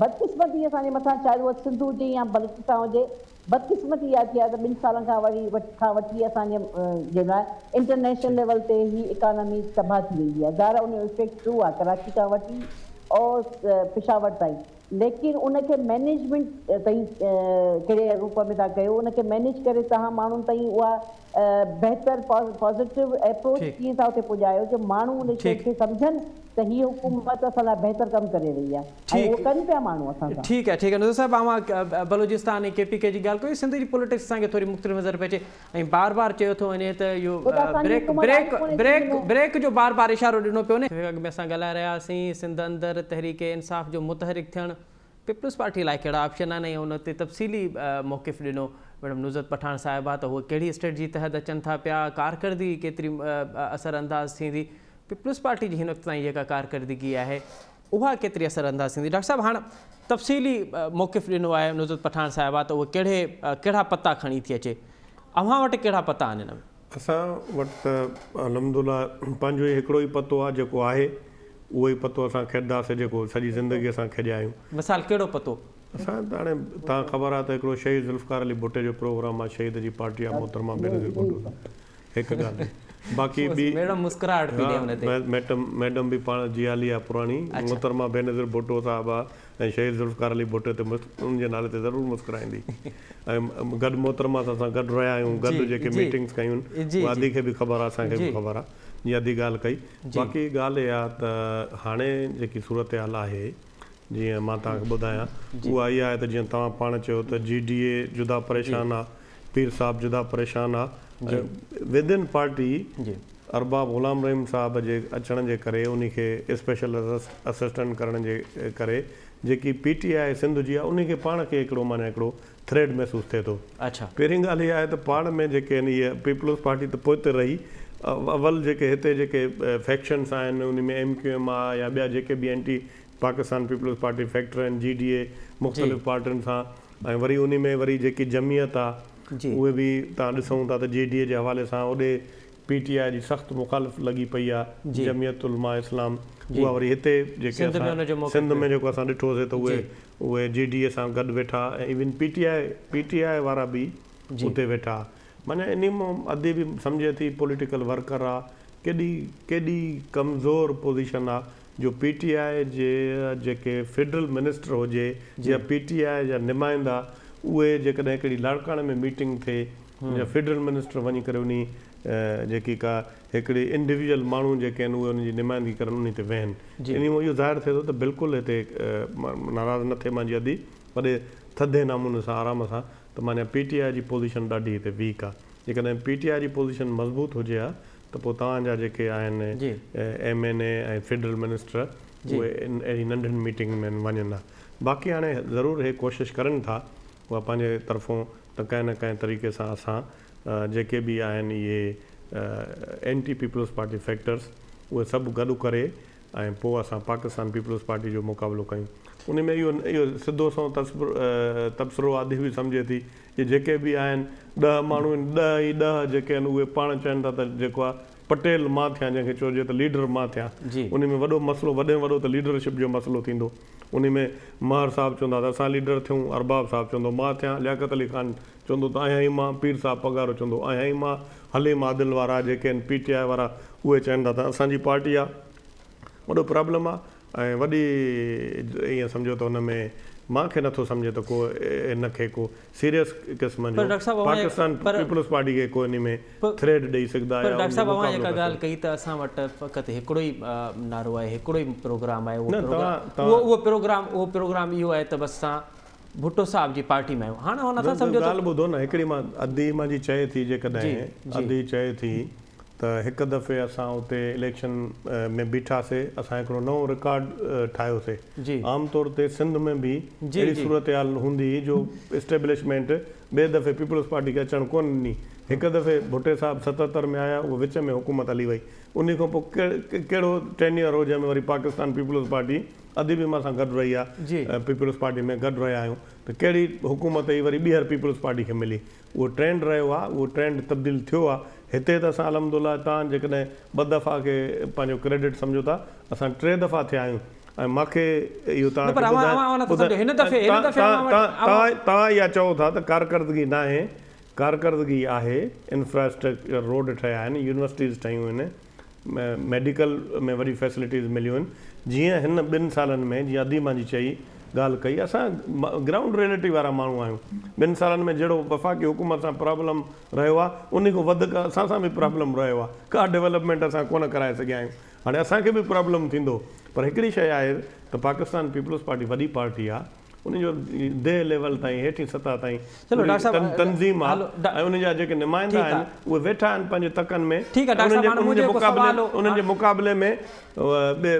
بدقسمتي اسان جي مٿان شايد اها سنڌ هجي يا بلوچستان هجي بدقسمتي اها ٿي آهي ته ٻن سالن کان وري کان وٺي اسان جي جي لاء انٽرنيشنل ليول تي هي اڪانومي تباهه ٿي وئي آهي ظاهر آهي ان جو افيڪٽ ٿيو آهي ڪراچي کان وٺي اور پشاور تائين ليڪن ان کي مينيجمينٽ تائين ڪهڙي روپ ۾ ٿا ڪيو ان کي مينيج ڪري توهان ماڻهن تائين اها بهتر پازيٽو ايپروچ ڪيئن ٿا اتي پڄايو جو ماڻهو ان شيء کي سمجهن ته هي حڪومت اسان لاء بهتر ڪم ڪري رهي آهي ۽ اهو ڪن پيا ماڻهو اسان سان. ٺيڪ آهي ٺيڪ آهي نظر صاحب اوهان بلوچستان ۽ ڪي پي ڪي جي ڳالهه ڪئي سنڌ جي پوليٽڪس اسان کي ٿوري مختلف نظر پئي اچي ۽ بار بار چيو ٿو وڃي ته اهو بريڪ بريڪ بريڪ بريڪ جو بار بار اشارو ڏنو پيو وڃي. اڳ ۾ اسان ڳالهائي رهيا هئاسين سنڌ اندر تحريڪ انصاف جو متحرڪ ٿيڻ پيپلز پارٽي لاء ڪهڙا آپشن آهن ۽ ان تي تفصيلي موقف ڏنو ميڊم نزهت پٺاڻ صاحبه ته هو ڪهڙي اسٽريٽجي تحت اچن ٿا پيا ڪارڪردگي ڪيتري اثر انداز ٿيندي پيپلز پارٽي جي هن وقت تائين جيڪا ڪارڪردگي آهي اها ڪيتري اثر انداز ٿيندي ڊاڪٽر صاحب هاڻ تفصيلي موقف ڏنو آهي نزهت پٺاڻ صاحبه ته اهو ڪهڙي ڪهڙا پتا کڻي ٿي اچي اوهان وٽ ڪهڙا پتا آهن ان ۾؟ اسان وٽ ته الحمدلله پنهنجو ئي هڪڙو ئي پتو آهي جيڪو آهي اهو ئي پتو اسان کيڏنداسين جيڪو سڄي زندگي اسان کيڏيا آهيون. مثال ڪهڙو پتو؟ اسان ته هاڻي توهان کي خبر آهي ته هڪڙو شهيد ذوالفقار علي ڀٽي جو پروگرام آهي شهيد جي پارٽي آهي محترمه بينظير ڀٽو سان هڪ ڳالهه باقي ٻي ميڊم مسڪراهٽ پئي ڏي ان تي. ميڊم ميڊم به پاڻ جيالي آهي پراڻي محترمه بينظير ڀٽو صاحبه ۽ شهيد ذوالفقار علي ڀٽي تي ان جي نالي تي ضرور مسڪرائيندي ۽ گڏ محترمه سان اسان گڏ رهيا آهيون گڏ جيڪي ميٽنگس ڪيون آهن اها ادي کي به خبر آهي اسان کي به خبر آهي جيئن ادي ڳالهه ڪئي باقي ڳالهه اها ته هاڻي جيڪي صورتحال آهي جيئن مان توهان کي ٻڌايان اها اها آهي ته جيئن توهان پاڻ چيو ته جي ڊي اي جدا پريشان آ پير صاحب جدا پريشان آ ۽ with in party Arbab Ghulam Rahim صاحب جي اچڻ جي ڪري انهي کي اسپيشل اسسٽنٽ ڪرڻ جي ڪري جيڪي پي ٽي آء سنڌ جي آ انهي کي پاڻ کي هڪڙو معنيٰ هڪڙو ٿريڊ محسوس ٿئي ٿو. پهرين ڳالهه اها آهي ته پاڻ ۾ جيڪي آهن اهي پيپلز پارٽي ته پوئتي رهي اول جيڪي هتي جيڪي فيڪشنس آهن انهي ۾ ايم ڪيو ايم آ يا ٻيا جيڪي به anti Pakistan Peoples Party factor آهن جي ڊي اي مختلف پارٽين سان ۽ وري انهي ۾ وري جيڪي جمعيت آ اهي به توهان ڏسون ٿا ته جي ڊي اي جي حوالي سان اوڏي پي ٽي آء جي سخت مخالف لڳي پئي آ جمعيت علماء اسلام اها وري هتي جيڪي اسان سنڌ ۾ جيڪو اسان ڏٺوسي ته اهي اهي جي ڊي اي سان گڏ ويٺا ۽ even P T I P T I وارا به اتي ويٺا معنيٰ انهي مان ادي به سمجهي ٿي پوليٽيڪل ورڪر آ ڪيڏي ڪيڏي ڪمزور پوزيشن آ جو پي ٽي آء جي جيڪي فيڊرل منسٽر هجي يا پي ٽي آء جا نمائندا اهي جيڪڏهن هڪڙي لاڙڪاڻي ۾ ميٽنگ ٿئي يا فيڊرل منسٽر وڃي ڪري انهي جيڪي ڪا هڪڙي انڊيويجل ماڻهو جيڪي آهن اهي انهن جي نمائندگي ڪرن انهي تي ويهن انهي مان اهو ظاهر ٿئي ٿو ته بلڪل هتي ناراض نه ٿئي مانجي ادي وڏي ٿڌي نموني سان آرام سان ته معنيٰ پي ٽي آء جي پوزيشن ڏاڍي هتي ويڪ آ جيڪڏهن پي ٽي آء جي پوزيشن مضبوط هجي ها ته پوء توهان جا جيڪي آهن M N A ۽ federal minister اهي اهڙي ننڍين ميٽنگ ۾ وڃن ها باقي هاڻي ضرور هي ڪوشش ڪرن ٿا اها پنهنجي طرفون ته ڪنهن نه ڪنهن طريقي سان اسان جيڪي به آهن اهي اينٽي پيپلز پارٽي فيڪٽرز اهي سڀ گڏ ڪري ۽ پوء اسان پاڪستان پيپلز پارٽي جو مقابلو ڪيون. ان ۾ اهو اهو سڌو سنئون تبصرو آڌي به سمجهي ٿي جي جيڪي به آهن ڏهه ماڻهو آهن ڏهه ئي ڏهه جيڪي آهن اهي پاڻ چون ٿا ته جيڪو آهي پٽيل مان ٿيان جنهن کي چئجي ته ليڊر مان ٿيان ان ۾ وڏو مسئلو وڏي ۾ وڏو ته ليڊرشپ جو مسئلو ٿيندو انهي ۾ مهر صاحب چوندا ته اسان ليڊر ٿيون، ارباب صاحب چوندو مان ٿيان، لياقت علي خان چوندو ته آهيان ئي مان، پير صاحب پڳارو چوندو آهيان ئي مان، حليم عادل وارا جيڪي آهن پي ٽي آء وارا اهي چون ٿا ته اسان جي پارٽي آ. وڏو پرابلم آ ۽ وڏي ائين سمجهو ته ان ۾ مان کي نٿو سمجهي ته ڪو ان کي ڪو سيريس قسم پر جو ڊاڪٽر صاحب اوهان پاڪستان پر پيپلز پارٽي کي ڪو انهي ۾ ٿريڊ ڏئي سگهندا پر يا ڊاڪٽر ان جو صاحب اوهان مقابلو جيڪا ڪري ڳالهه سگهندا. ڪئي ته اسان وٽ فقط هڪڙو ئي نعرو آهي هڪڙو ئي پروگرام آهي اهو نه پروگرام توهان اهو توهان اهو پروگرام اهو پروگرام اهو آهي ته بس اسان ڀٽو صاحب جي پارٽي ۾ آهيون هاڻ اوهان نٿا نه سمجهو ته ڳالهه ٻڌو نه هڪڙي مان ادي مان جي چئي ٿي جي جيڪڏهن جي ادي چئي ٿي ته هڪ دفعي اسان اتي اليڪشن ۾ بيٺاسي اسان هڪڙو نئون رڪارڊ ٺاهيوسي. عام طور تي سنڌ ۾ به اهڙي صورتحال هوندي هئي جو اسٽيبلشمينٽ ٻئي دفعي پيپلز پارٽي کي اچڻ ڪونه ڏني. هڪ دفعي ڀٽي صاحب 77 ۾ آيا اهو وچ ۾ حڪومت هلي وئي. انهي کان پوء ڪهڙو ٽينيئر هو جنهن ۾ وري پاڪستان پيپلز پارٽي ادي به مان سان گڏ رهي آهي پيپلز پارٽي ۾ گڏ رهيا آهيون ته ڪهڙي حڪومت هئي وري ٻيهر پيپلز پارٽي کي ملي. اهو ٽرينڊ رهيو آهي اهو ٽرينڊ تبديل ٿيو آهي هتي ته اسان الحمد الله تان جيڪڏهن ٻه دفعا کي پنهنجو ڪريڊٽ سمجهو ٿا اسان ٽي دفعا ٿيا آهيون ۽ مان کي اهو تان کي ٻڌائڻ تان اها چئو ٿا ته ڪارڪردگي ناهي ڪارڪردگي آهي انفراسٽرڪچر روڊ ٺهيا آهن يونيورسٽيز ٺهيون آهن ميڊيڪل ۾ وڏي فيسلٽيز مليون آهن جيئن هن ٻن سالن ۾ جيئن ادي مانجي چئي ڳالهه ڪئي اسان گرائونڊ ريئلٽي وارا ماڻهو آهيون ٻن سالن ۾ جهڙو وفاقي حڪومت سان پرابلم رهيو آهي انهي کان وڌڪ اسان سان به پرابلم رهيو آهي ڪا ڊولپمينٽ اسان ڪونه ڪرائي سگهيا آهيون هاڻي اسان کي به پرابلم ٿيندو پر هڪڙي شيء آهي ته پاڪستان پيپلز پارٽي وڏي پارٽي آهي ان جو ديهه ليول تائين هيٺين سطح تائين پوري تنظيم آ ۽ ان جا جيڪي نمائندا آهن اهي ويٺا آهن پنهنجي تڪن ۾ انهن جي مقابلي ۾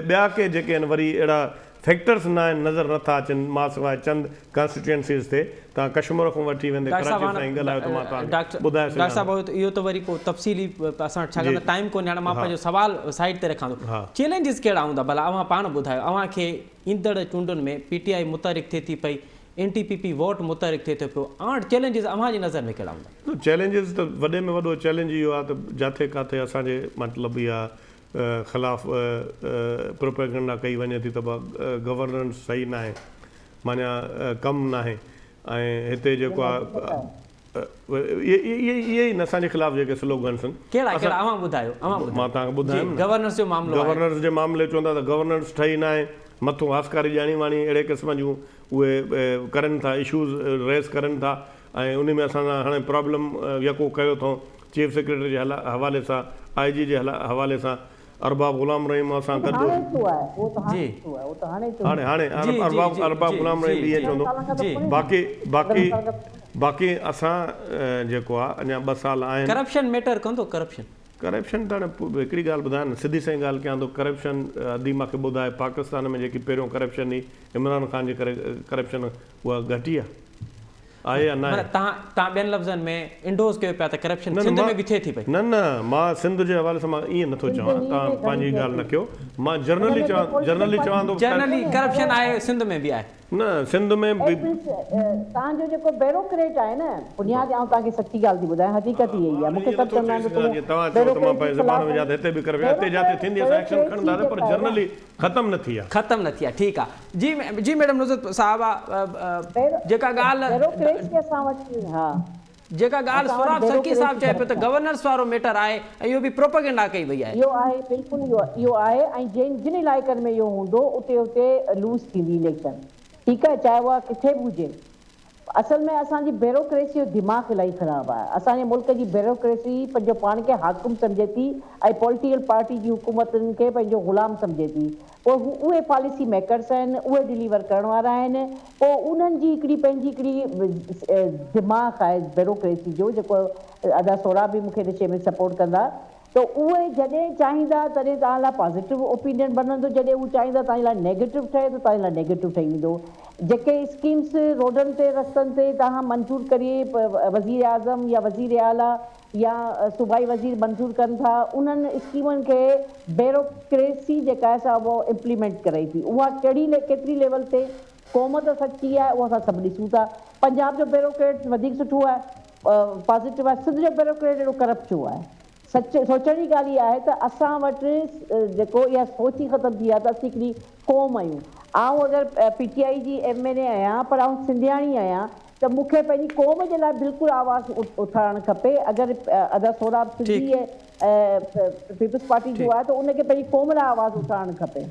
ٻيا ڪي جيڪي آهن وري اهڙا فيڪٽرز نه آهن نظر نه ٿا اچن ما سواء چند ڪانسٽيٽوئنسيز تي توهان ڪشمور کان وٺي ويندي ڪراچي تائين ڳالهايو ته مان توهان کي ٻڌائي سگهان ٿو. ڊاڪٽر صاحب اهو ته وري پوء تفصيلي اسان وٽ ڇاڪاڻ ته ٽائيم ڪونهي هاڻي مان پنهنجو سوال سائيڊ تي رکان ٿو چئلينجز ڪهڙا هوندا ڀلا اوهان پاڻ ٻڌايو اوهان کي ايندڙ چونڊن ۾ پي ٽي آء متحرڪ ٿئي ٿي پئي، اين ٽي پي پي ووٽ متحرڪ ٿئي ٿو پيو، اوهان وٽ چئلينجز اوهان جي نظر ۾ ڪهڙا هوندا؟ نه چئلينجز ته وڏي ۾ وڏو چئلينج اهو آهي ته جاٿي ڪاٿي اسان جي مطلب اها خلاف پروپيگنڊا ڪئي وڃي ٿي ته گورننس صحيح ناهي معنيٰ ڪم ناهي ۽ هتي جيڪو آهي اهي اهي ئي اسان جي خلاف جيڪي سلوگنس آهن. ڪهڙا ڪهڙا اوهان ٻڌايو اوهان ٻڌايو. مان توهان کي ٻڌايم نه. گورننس جو معاملو آهي. گورننس جي معاملي چون ٿا ته گورننس ٺهي ناهي مٿون هاسڪاري ڄاڻي واڻي اهڙي قسم جون اهي ڪرن ٿا اشوز ريز ڪرن ٿا ۽ انهي ۾ اسان سان هاڻي پرابلم يڪو ڪيو اٿئون چيف سيڪريٽري جي حوالي سان آء جي جي حوالي سان ارباب غلام رحيم اسان گڏ هاڻي ٿيو آهي اهو ته هاڻي ٿيو آهي اهو ته هاڻي ٿيو هاڻي هاڻي ارباب ارباب غلام رحيم به ائين چوندو باقي باقي باقي اسان جيڪو آ اڃا ٻه سال آهن. ڪرپشن ميٽر ڪندو ڪرپشن. ڪرپشن ته هاڻي هڪڙي ڳالهه ٻڌايان نه سڌي سئين ڳالهه ڪيان ٿو ڪرپشن ادي مان کي ٻڌاء پاڪستان ۾ جيڪي پهريون ڪرپشن هئي عمران خان جي ڪري ڪرپشن اها گهٽي آ. آهي يا ناهي؟ معنيٰ توهان توهان ٻين لفظن ۾ انڊوز ڪيو پيا ته ڪرپشن سنڌ ۾ به ٿئي ٿي پئي. نه نه مان سنڌ جي حوالي سان مان ائين نٿو چوان توهان پنهنجي ڳالهه نه ڪيو مان جنرلي چوان جنرلي چوان ٿو جنرلي ڪرپشن آهي سنڌ ۾ به آهي. نه سنڌ ۾ به. توهان جو جيڪو بيروڪريٽ آهي نه بنياد آئون توهان کي سچي ڳالهه ٿي ٻڌايان حقيقت اها ئي آهي مون کي سڀ چوندا آهن ته تون بيروڪريٽ جي خلاف آهين هتي به ڪرپشن هتي جاتي ٿيندي اسان ايڪشن کڻنداسين پر جنرلي ختم نه ٿي آ. ختم نه ٿي آ ٺيڪ آ جي جي ميڊم نصرت صاحبه جيڪا ڳالهه بيروڪريسي اسان وٽ ها جيڪا ڳالهه سهراب سرڪي صاحب چئي پيو ته گورنرس وارو ميٽر آهي ۽ اهو به پروپئگنڊا ڪئي وئي آهي. اهو آهي بلڪل اهو اهو آهي ۽ جن جن علائقن ۾ اهو هوندو اتي اتي لوز ٿيندي اليڪشن ٺيڪ آهي چاهي اها ڪٿي به هجي اصل ۾ اسان جي بيروڪريسي جو دماغ الاهي خراب آهي. اسان جي ملڪ جي بيروڪريسي پنهنجو پاڻ کي حاڪم سمجهي ٿي ۽ پوليٽيڪل پارٽي جي حڪومتن کي پنهنجو غلام سمجهي ٿي. پوء هو اهي پاليسي ميڪرس آهن، اهي ڊليور ڪرڻ وارا آهن. پوء انهن جي هڪڙي پنهنجي هڪڙي دماغ آهي بيروڪريسي جو جيڪو ادا سهراب به مون کي ان شيء ۾ سپورٽ ڪندا ته اهي جڏهن چاهيندا تڏهن توهان لاء پازيٽو اوپينين بڻندو جڏهن هو چاهيندا توهان جي لاء نيگيٽو ٺهي ته توهان جي لاء نيگيٽو ٺهي ويندو. جيڪي اسڪيمس روڊن تي رستن تي توهان منظور ڪري وزير اعظم يا وزير اعليٰ يا صوبائي وزير منظور ڪن ٿا انهن اسڪيمن کي بيروڪريسي جيڪا آهي سا اهو امپليمينٽ ڪري ٿي اها ڪهڙي ڪيتري ليول تي قوم ته سچي آهي اهو اسان سڀ ڏسون ٿا. پنجاب جو بيروڪريٽس وڌيڪ سٺو آهي پازيٽو آهي سنڌ جو بيروڪريٽ اهڙو ڪرپٽ ڇو آهي؟ سچ سوچڻ جي ڳالهه اها آهي ته اسان وٽ جيڪو اها سوچ ئي ختم ٿي وئي آهي ته اسين هڪڙي قوم آهيون. آئون اگر پي ٽي آء جي ايم اين اي آهيان پر آئون سنڌياڻي آهيان ته مون کي پنهنجي قوم جي لاء بلڪل آواز اٿارڻ کپي. اگر ادا سهراب سنڌي پيپلز پارٽي جو آهي ته ان کي پنهنجي قوم لاء آواز اٿارڻ کپي.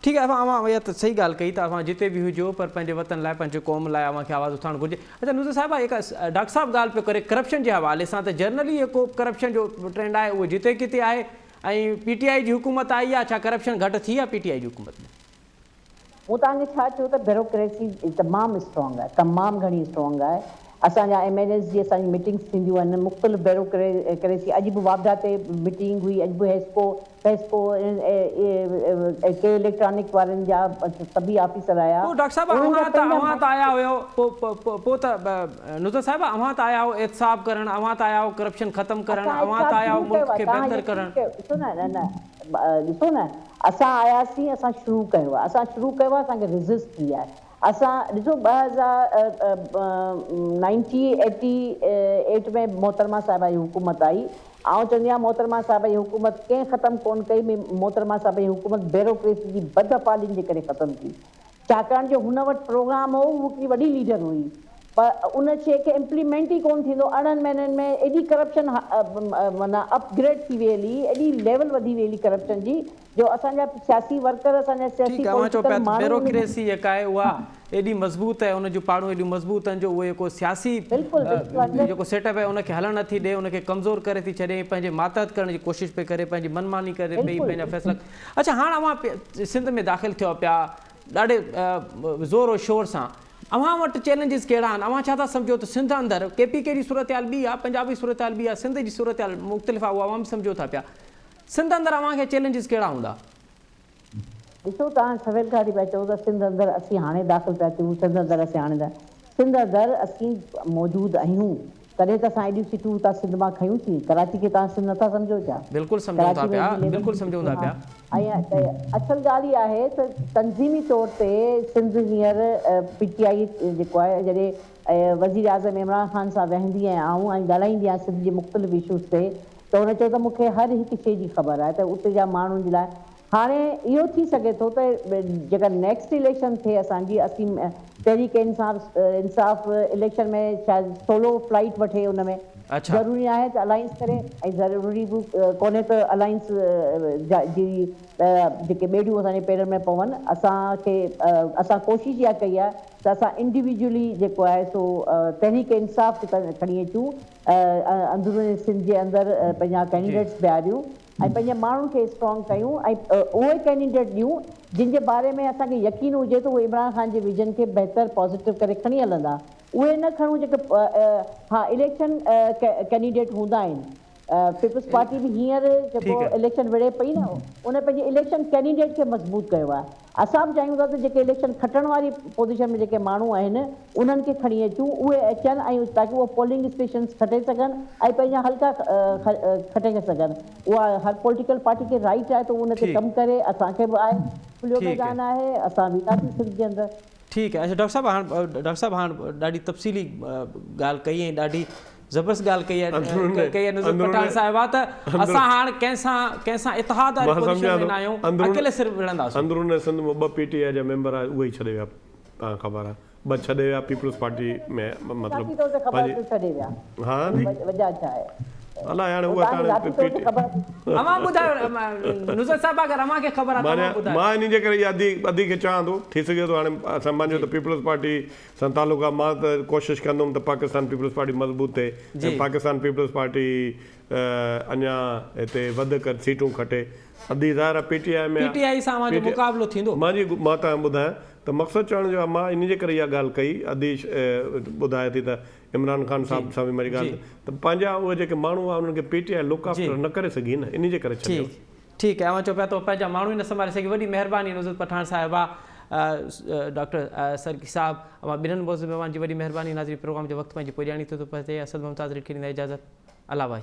ٺيڪ آهي اوهان اها ته صحيح ڳالهه ڪئي ته اوهان جتي به هجو پر پنهنجي وطن لاء پنهنجي قوم لاء اوهان کي آواز اٿارڻ گهرجي. اڇا نظر صاحبه هڪ ڊاڪٽر صاحب ڳالهه پيو ڪري ڪرپشن جي حوالي سان ته جنرلي جيڪو ڪرپشن جو ٽرينڊ آهي اهو جتي ڪٿي آهي ۽ پي ٽي آء جي حڪومت آئي آهي ڇا ڪرپشن گهٽ ٿي آهي پي ٽي آء جي حڪومت ۾؟ مون توهان کي ڇا چيو ته بيروڪريسي تمام اسٽرانگ آهي تمام گهڻي اسٽرانگ آهي اسان جا ايم اين ايز جي اسان جي ميٽنگس ٿينديون آهن مختلف بيروڪريسي اڄ به واپڊا تي ميٽنگ هئي اڄ به حيسڪو پيسڪو ۽ ڪي اليڪٽرانڪ وارن جا سڀئي آفيسر آيا. پوء ڊاڪٽر صاحب انهن جا اوهان ته پنهنجا اوهان ته آيا هيو پوء پوء ته نظر صاحب اوهان ته آيا هو احتساب ڪرڻ اوهان ته آيا هو ڪرپشن ختم ڪرڻ اسان اوهان ته احتساب آيا هو شروع ملڪ ڪيو آهي کي توهان بهتر يقين ڪرڻ. ڪيو ڏسو نه نه نه ڏسو نه اسان آياسين اسان شروع ڪيو آهي اسان شروع ڪيو آهي اسان کي ريزسٽ ٿي آهي اسان ڏسو 2000 نائنٽي ايٽي ايٽ ۾ محترمه صاحبه جي حڪومت آئي آئون چوندي آهيان محترمه صاحبه جي حڪومت ڪنهن ختم ڪونه ڪئي محترمه صاحبه جي حڪومت بيروڪريسي جي بدافعالين جي ڪري ختم ٿي ڇاڪاڻ جو هن وٽ پروگرام هو هو هڪڙي وڏي ليڊر هئي پر ان شيء کي امپليمينٽ ئي ڪونه ٿيندو 18 مهينن ۾ ايڏي ڪرپشن معنيٰ اپ گريڊ ٿي وئي هلي ايڏي ليول وڌي وئي هلي ڪرپشن جي جو اسان جا سياسي ورڪر اسان جا سياسي ٺيڪ آهي اوهان چئو پيا پوليٽيڪل ته ماڻهو ان جي بيروڪريسي جيڪا آهي اها ايڏي مضبوط آهي ان جون پاڙون ايڏيون مضبوط آهن جو اهو جيڪو سياسي بلڪل بلڪل هنڊريڊ جيڪو سيٽ اپ آهي ان کي هلڻ نٿي ڏي ان کي ڪمزور ڪري ٿي ڇڏي ۽ پنهنجي ماتحت ڪرڻ جي ڪوشش پئي ڪري پنهنجي من ماني ڪري پئي بلڪل پنهنجا فيصلا اڇا هاڻ اوهان سنڌ ۾ داخل ٿيو پيا ڏاڍي زور و شور سان اوهان وٽ چئلينجز ڪهڙا آهن اوهان ڇا ٿا سمجهو ته سنڌ اندر ڪي پي ڪي جي صورتحال ٻي آهي پنجاب جي صورتحال ٻي آهي سنڌ جي صورتحال مختلف آهي اها اوهان به سمجهو ٿا پيا سنڌ اندر اوهان کي چئلينجز ڪهڙا هوندا؟ ڏسو توهان سويل کان وٺي پيا چئو ته سنڌ اندر اسين هاڻي داخل پيا ٿيون سنڌ اندر اسين هاڻي دا سنڌ اندر اسين موجود آهيون تڏهن ته اسان ايڏيون سيٽون هتان سنڌ مان کنيون سين ڪراچي کي توهان سنڌ نٿا سمجهو ڇا؟ بلڪل سمجهون ٿا ڪراچي ۾ پيا ايڏي ليول بلڪل جون سمجهون سيٽون ٿا ها پيا. ۽ اصل ڳالهه اها آهي ته تنظيمي طور تي سنڌ هينئر پي ٽي آء جيڪو آهي جڏهن وزيراعظم عمران خان سان ويهندي آهيان آئون ۽ ڳالهائيندي آهيان سنڌ جي مختلف اشوز تي ته هن چيو ته مون کي هر هڪ شيء جي خبر آهي ته اتي جا ماڻهن جي لاء هاڻي اهو ٿي سگهي ٿو ته جيڪا نيڪسٽ اليڪشن ٿئي اسان جي اسين تحريڪ انصاف انصاف اليڪشن ۾ شايد سولو فلائيٽ وٺي ان ۾ ضروري ناهي ته الائنس ڪري ۽ ضروري به ڪونهي ته الائنس جي جيڪي ٻيڙيون اسان جي پيرن ۾ پون اسان کي اسان ڪوشش اها ڪئي آهي ته اسان انڊيويجولي جيڪو آهي سو تحريڪ انصاف کي کڻي اچون اندرون سنڌ جي اندر پنهنجا ڪينڊيڊيٽس بيهاريون ۽ پنهنجي ماڻهن کي اسٽرانگ ڪيون ۽ اهي ڪينڊيڊيٽ ڏيون جن جي باري ۾ اسان کي يقين هجي ته اهي عمران خان جي ويزن کي بهتر پازيٽو ڪري کڻي هلندا اهي نه کڻون جيڪي ها اليڪشن ڪينڊيڊيٽ هوندا آهن پيپلز پارٽي به هينئر جيڪو اليڪشن وڙهي پئي نه ان پنهنجي اليڪشن ڪينڊيڊيٽ کي مضبوط ڪيو آهي اسان به چاهيون ٿا ته جيڪي اليڪشن کٽڻ واري پوزيشن ۾ جيڪي ماڻهو آهن انهن کي کڻي اچون اهي اچن ۽ تاڪه اهي پولنگ اسٽيشنز کٽي سگهن ۽ پنهنجا حلقا کٽي سگهن اها هر پوليٽيڪل پارٽي کي رائيٽ آهي ته ان تي ڪم ڪري اسان کي به آهي کليو ميدان آهي اسان وينداسين سنڌ جي اندر. ٺيڪ آهي اڇا ڊاڪٽر صاحب هاڻ ڊاڪٽر صاحب هاڻ ڏاڍي تفصيلي ڳالهه ڪئي ۽ ڏاڍي زبردست ڳالهه ڪئي آهي ڪئي آهي نظر پٺاڻ صاحب آ ته اسان هاڻ ڪنهن سان ڪنهن سان اتحاد واري پوزيشن ۾ نه آهيون اڪيلي سر وڙهنداسون. اندرون سنڌ مان ٻه پي ٽي آء جا ميمبر آهي اهي ئي ڇڏي ويا توهان کي خبر آهي ٻه ڇڏي ويا پيپلز پارٽي ۾ مطلب ذاتي طور تي خبر پنهنجي ته ڇڏي ويا ها جي وجهه ڇا آهي الائي هاڻي اها ته هاڻي پي ٽي اوهان ٻڌايو نظر صاحب اگر اوهان کي خبر آهي ته اوهان ٻڌايو. مان انهي جي ڪري اها ادي ادي کي چاهان ٿو ٿي سگهي ٿو هاڻي اسان مانجو ته پيپلز پارٽي سان تعلق آهي مان ته ڪوشش ڪندم ته پاڪستان پيپلز پارٽي مضبوط ٿئي ۽ پاڪستان پيپلز پارٽي اڃا هتي وڌڪ سيٽون کٽي ادي ظاهر آهي P T I ۾ P T I سان اوهان جو مقابلو ٿيندو. مان جي مان توهان کي ٻڌايان ته مقصد چوڻ جو آهي مان انهي جي ڪري اها ڳالهه ڪئي ادي ٻڌائي ٿي ته عمران خان صاحب سان به منهنجي ڳالهه ته پنهنجا اهي جيڪي ماڻهو هئا انهن کي P T I look after نه ڪري سگهي نه انهي جي ڪري ڇڏيو. ٺيڪ ٺيڪ آهي اوهان چئو پيا ته پنهنجا ماڻهو ئي نه سنڀالي سگهي وڏي مهرباني نظرت پٺاڻ صاحبه ڊاڪٽر سرڪي صاحب اوهان ٻنهن معزز مهمان جي وڏي مهرباني ناظرين پروگرام جو وقت پنهنجي پڄاڻي تي ٿو پهچي اسد ممتاز ريٺ کي ڏيندا اجازت الله ڀائي.